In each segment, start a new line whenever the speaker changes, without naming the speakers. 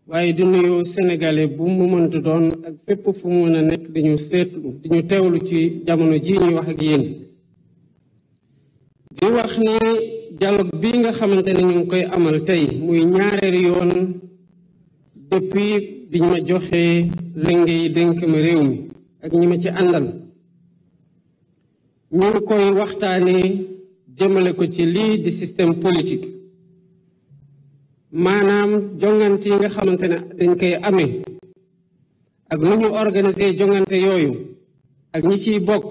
waaye di nuyu sénégalais bu mu mënta doon ak fépp fu mu mën a nekk diñu seetlu diñu teewlu ci jamono ji ñuy wax ak yéen di wax ne dialogue bi nga xamante ne ñu ngi koy amal tey muy ñaareelu yoon depuis biñ ma joxee lenge yi dénk ma réew mi ak ñi ma ci àndal ñu ngi koy waxtaanee jëmale ko ci lii di système politique maanaam jongante yi nga xamante ne dañ koy amee ak nu ñu organiser jongante yooyu ak ñi ciy bokk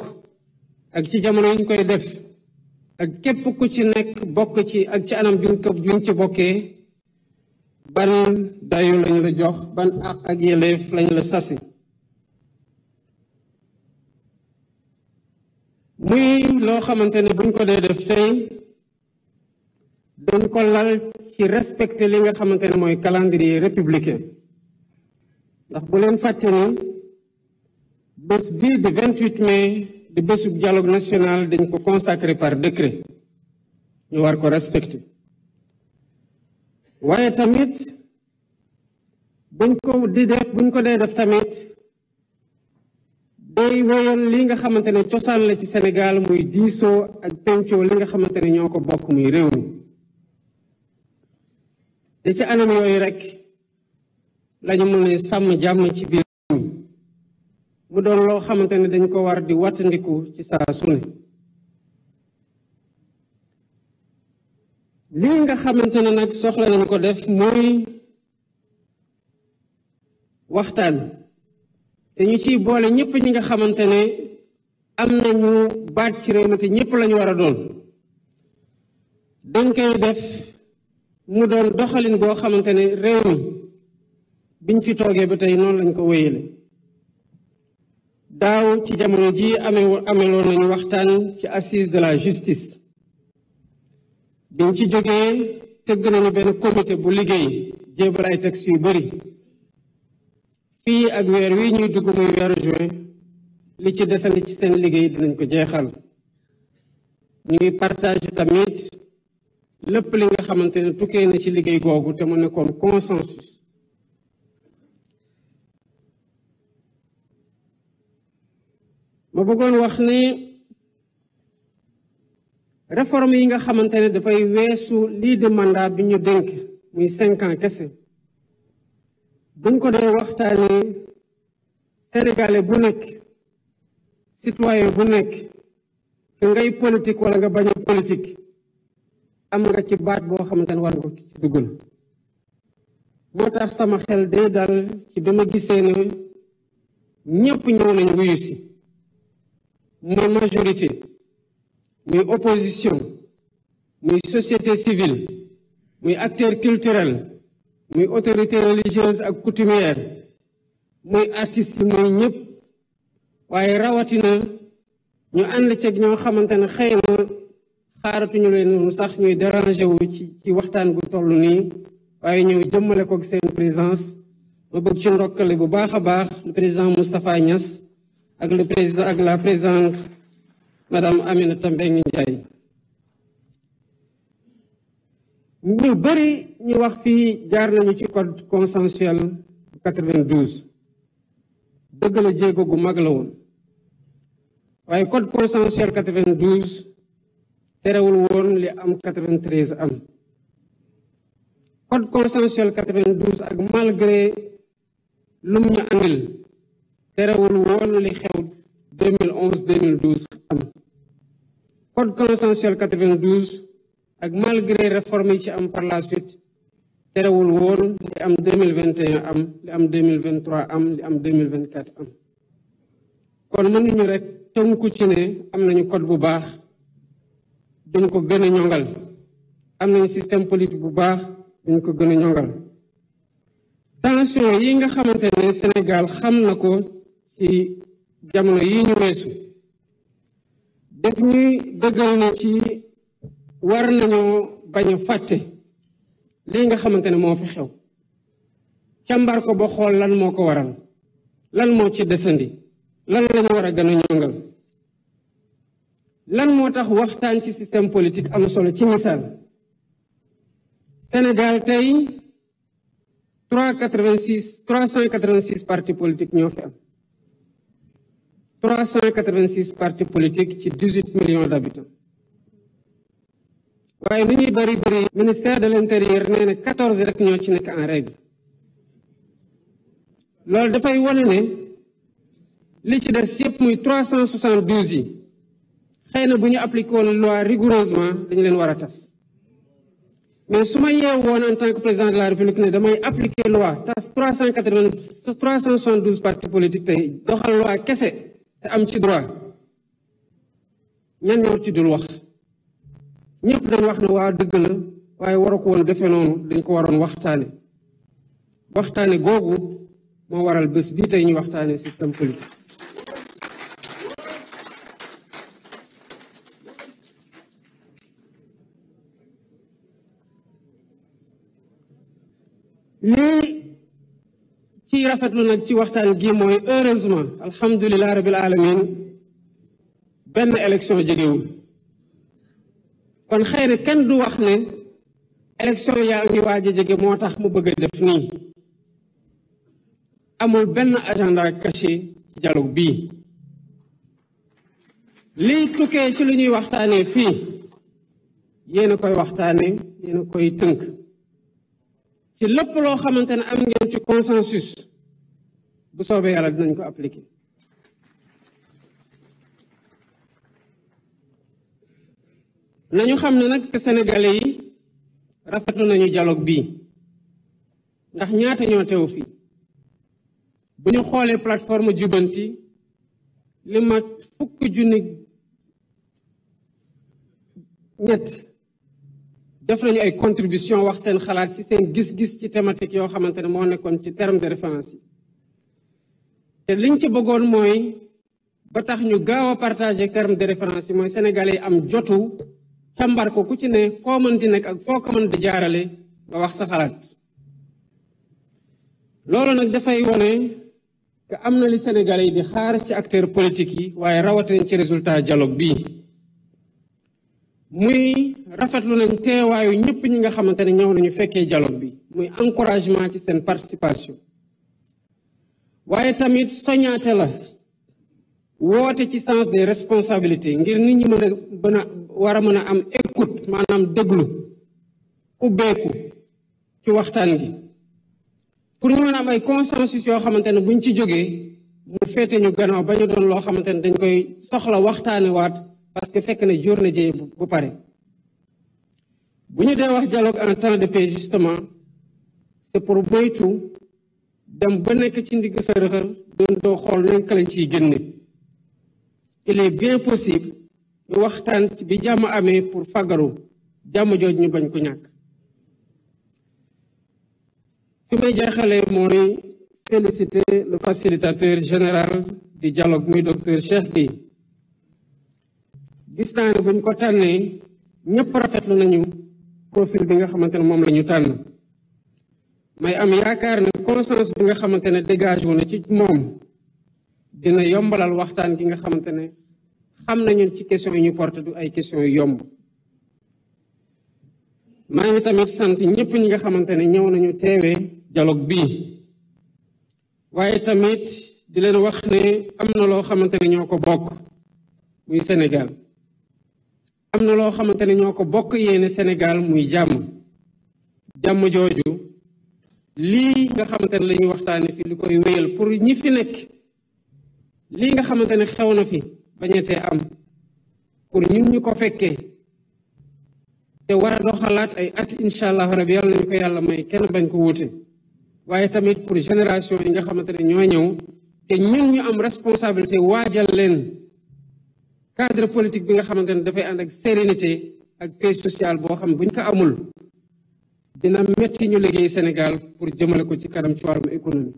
ak ci jamono yi ñu koy def ak képp ku ci nekk bokk ci ak ci anam juñ ci bokkee ban dayu lañ la jox ban àq ak yelleef lañ la sasi muy loo xamante ne buñ ko dee def tey dañ ko lal ci respecter li nga xamante ne mooy calendrier républicain ndax bu leen fàtte ni bés bii di 28 mai di bésub dialogue national dañ ko consacré par décret ñu war ko respecter waaye tamit buñ ko dee def tamit day woyoon li nga xamante ne cosaan la ci Sénégal muy diisoo ak pencoo li nga xamante ne ñoo ko bokk muy réew mi te ci anam yooyu rek lañu mën ne sàmm jàmm ci biir réew mi mu doon loo xamante ne dañ ko war di wattandiku ci saa su ne lii nga xamante ne nag soxla nañ ko def mooy waxtaan te ñu ciy boole ñëpp ñi nga xamante ne am nañu baat ci réew mi te ñëpp lañu war a doon dañ koy def mu doon doxalin boo xamante ne réew mi biñ fi toogee ba tey noonu lañ ko wéyale daaw ci jamono ji ameloon nañu waxtaan ci assise de la justice biñ ci jógee tëgg nañu benn comité bu liggéey jébal ay textes yu bari fii ak weer wi ñuy dugg muy weeru juin li ci desandi ci seen liggéey dinañ ko jeexal ñu ngi partage tamit lépp li nga xamante ne tukkee na ci liggéey googu te mu nekkoon consensus ma bëggoon wax ne réforme yi nga xamante ne dafay weesu lii de mandat bi ñu dénk muy 5 ans kese buñ ko dee waxtaanee sénégalais bu nekk citoyen bu nekk que ngay politique wala nga bañ a politique am nga ci baat boo xamante ne war nga ci dugal moo tax sama xel day dal ci ba ma gisee ne ñëpp ñëw nañ wuyu si muy majorité muy opposition muy société civile muy acteur culturel muy autorité religieuse ak coutumière muy artistes yi muy ñëpp waaye rawatina ñu ànd ceeg ñoo xamante ne xëy na xaaratuñu leen sax ñuy déranger wu ci waxtaan gu toll nii waaye ñëw jëmmale ko seen présence ma bëgg ci ndokkale bu baax a baax le président Moustapha Niass ak le président ak la présidente madame Aminata Mbengue Ndiaye ñu bëri ñu wax fii jaar nañu ci code consensuel 92 dëgg la jéego gu mag la woon waaye code consensuel 92 terewul woon li am 93 am code consensuel 92 ak malgré lum ñu andil terewul woon li xew 2011 2012 am code consensuel 92 ak malgré réforme yi ci am par la suite terewul woon li am 2021 am li am 2023 am li am 2024 am kon mënuñu rek tënku ci ne am nañu code bu baax duñ ko gën a ñongal am nañu système politique bu baax duñ ko gën a ñongal tension yi nga xamante ne Sénégal xam na ko ci jamono yi ñu weesu def ñuy dëggal na ci war nañoo bañ a fàtte lii nga xamante ne moo fi xew càmbar ko ba xool lan moo ko waral lan moo ci desandi lan lañu war a gën a ñongal lan moo tax waxtaan ci système politique am solo ci misaal Sénégal tey 386 partis politiques ñoo fi am 386 partis politiques ci 18 millions d'habitants waaye lu ñuy bari ministère de l'intérieur nee na 14 rek ñoo ci nekk en règle loolu dafay wane ne li ci des yëpp muy 372 yi xëy na bu ñu appliqué woon loi rigoureusement dañu leen war a tas mais su ma yeewoon en tant que président de la République ne damay appliquer loi tas 372 partis politiques tey doxal loi kese te am ci droit ñan ñoo ci dul wax ñëpp dañ wax ne waa dëgg la waaye waru ko woon defee noonu dañ ko waroon waxtaane googu moo waral bés bii tey ñu waxtaane système politique lii ci rafetlu nag ci waxtaan gi mooy heureusement alhamdulilah rabil alamin benn élection jegewul kon xëy na kenn du wax ne élection yaa ngi waaj a jege moo tax mu bëgg a def nii amul benn agenda caché ci dialogue bii lii tukkee ci lu ñuy waxtaanee fii yéen a koy waxtaanee yéen a koy tënk ci lépp loo xamante ne am ngeen ci consensus bu soobee yàlla dinañ ko appliquer nañu xam ne nag sénégalais yi rafetlu nañu dialogue bii ndax ñaata ñoo teew fii bu ñu xoolee plateforme jubanti li mat 1,3 def nañu ay contribution wax seen xalaat ci seen gis-gis ci thématique yoo xamante ne moo nekkoon ci terme de référence yi te liñ ci bëggoon mooy ba tax ñu gaaw a partager terme de référence yi mooy sénégalais yi am jotu càmbar ko ku ci ne foo mën di nekk ak foo ko mën di jaarale nga wax sa xalaat loolu nag dafay wone que am na li sénégalais yi di xaar ci acteurs politiques yi waaye rawatina ci résultat dialogue bii muy rafetlu nañ teewaayu ñëpp ñi nga xamante ne ñëw nañu fekkee dialogue bi muy encouragement ci seen participation waaye tamit soñaate la woote ci sens des responsabilités ngir nit ñi war a mën a am écoute maanaam déglu ubbeeku ci waxtaan gi pour ñu mën a am ay consensus yoo xamante ne buñ ci jógee mu féete ñu gannaaw ba ñu doon loo xamante ne dañ koy soxla waxtaane waat parce que fekk na jur na jëye bu pare bu ñu dee wax dialogue en temps de paix justement c'est pour moytu dem ba nekk ci ndigg sa rëxal doon doo xool nañ ka lañ ciy génne il est bien possible ñu waxtaan ci bi jàmm amee pour fagaru jàmm jooj ñu bañ ko ñàkk fi may jeexalee mooy féliciter le facilitateur général du dialogue muy docteur Cheikh Gueye gis naa ne buñ ko tànnee ñëpp rafetlu nañu profil bi nga xamante ne moom la ñu tànn may am yaakaar ne consensus bi nga xamante ne dégage wu na ci moom dina yombalal waxtaan gi nga xamante ne xam nañu ci question yi ñu porté du ay question yu yomb maa ngi tamit sant ñëpp ñi nga xamante ne ñëw nañu teewee dialogue bii waaye tamit di leen wax ne am na loo xamante ne ñoo ko bokk muy Sénégal am na loo xamante ne ñoo ko bokk yéene Sénégal muy jàmm jooju lii nga xamante ne la ñuy waxtaane fi li koy wéyal pour ñi fi nekk lii nga xamante ne xew na fi bañetee am pour ñun ñu ko fekkee te war a doxalaat ay at incha allah rabi yàlla nañu ko yàlla may kenn bañ ko wuute waaye tamit pour génération yi nga xamante ne ñoo ñëw te ñun ñu am responsabilité waajal leen cadre politique bi nga xamante ne dafay ànd ak sérénité ak paix sociale boo xam buñ ko amul dina metti ñu liggéey Sénégal pour jëmale ko ci kanam ci wàllum économie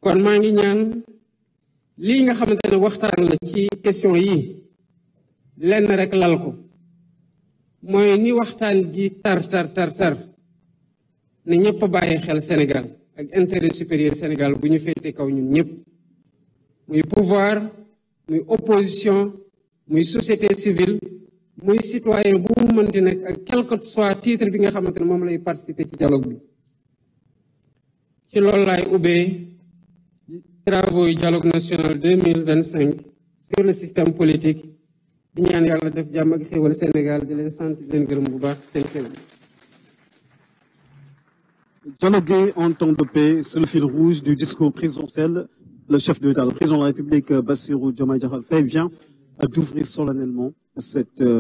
kon maa ngi ñaan lii nga xamante ne waxtaan la ci question yi lenn rek lal ko mooy ni waxtaan gi tar ne ñëpp bàyyi xel Sénégal ak intérêt supérieur Sénégal bu ñu féete kaw ñun ñëpp muy pouvoir muy opposition muy société civile muy citoyen bu mu mënti nekk ak quel que soit titre bi nga xamante ne moom lay participer ci dialogue bi ci loolu laay ubbee travaux yu dialogue national 2025 sur le système politique di ñaan yàlla def jàmm ak xéewal Sénégal di leen sant di leen gërëm bu baax seen xel.
Dialoguer en temps de paix, c'est le fil rouge du discours présidentiel. Le chef de l'État, le président de la République, Bassirou Diomaye Diakhar Faye, vient d'ouvrir solennellement cette